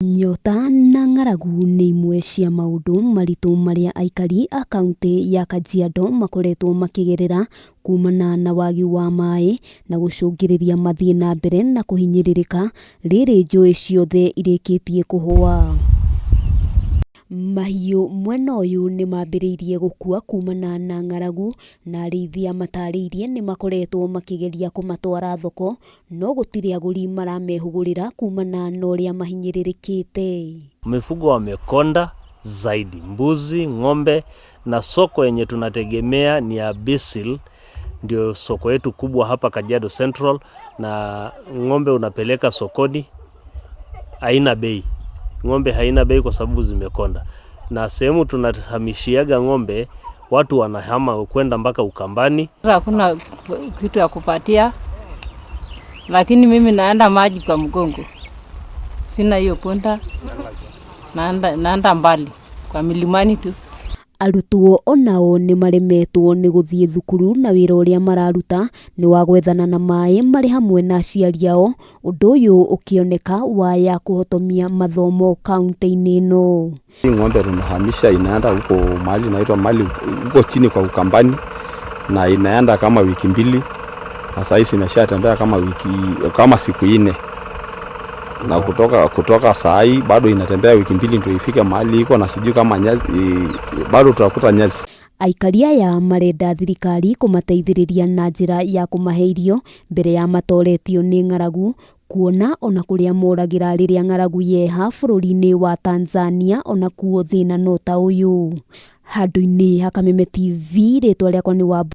Nyota na ng'aragu nĩ imwe cia maũndũ maritũ marĩa aikari a kaũntĩ ya Kajiado makoretwo makĩgerera kumana na wagi wa maĩ na gũcũngĩrĩria mathiĩ na mbere na kũhinyĩrĩrĩka rĩrĩ njũĩ ciothe irĩkĩtie kũhũa. Mahiũ mwena ũyũ nĩ mambĩrĩirie gũkua kumana na ng'aragu na arĩithia matarĩirie nĩ makoretwo makĩgeria kũmatwara thoko no gũtirĩ agũri maramehũgũrĩra kumana na ũrĩa mahinyĩrĩrĩkĩte. Mifugo wamekonda zaidi, mbuzi, ng'ombe, na soko yenye tunategemea ni ya Bisil, ndio soko yetu kubwa hapa Kajiado Central, na ng'ombe unapeleka sokoni haina bei, ng'ombe haina bei kwa sababu zimekonda, na sehemu tunahamishiaga ng'ombe watu wanahama kwenda mpaka Ukambani. Hakuna kitu ya kupatia, lakini mimi naenda maji kwa mgongo, sina hiyo punda, naenda mbali kwa milimani tu. Arutwo onao nĩ maremetwo nĩ gũthiĩ thukuru na wĩra ũrĩa mararuta nĩ wa gwethana na maĩ marĩ hamwe na aciari ao, ũndũ ũyũ ũkĩoneka waya kũhotomia mathomo kaũntĩ-inĩ ĩno. Hii ng'ombe tunahamisha inaenda huko mahali inaitwa mali huko chini kwa Ukambani, na inaenda kama wiki 2, na saa hizi imeshatembea kama wiki kama siku 4, na kutoka saa hii bado inatembea wiki 2 ndio ifike mahali iko, na sijui kama nyasi bado tutakuta nyasi. Aikari aya marenda thirikari kũmateithĩrĩria na njĩra ya kũmahe irio mbere ya matoretio nĩ ng'aragu, kuona ona kũrĩa moragĩra rĩrĩa ng'aragu yeha bũrũri-inĩ wa Tanzania ona kuo thĩna no ta ũyũ. Handũ-inĩ ha Kameme TV, rĩtwa rĩakwa nĩ Wambui.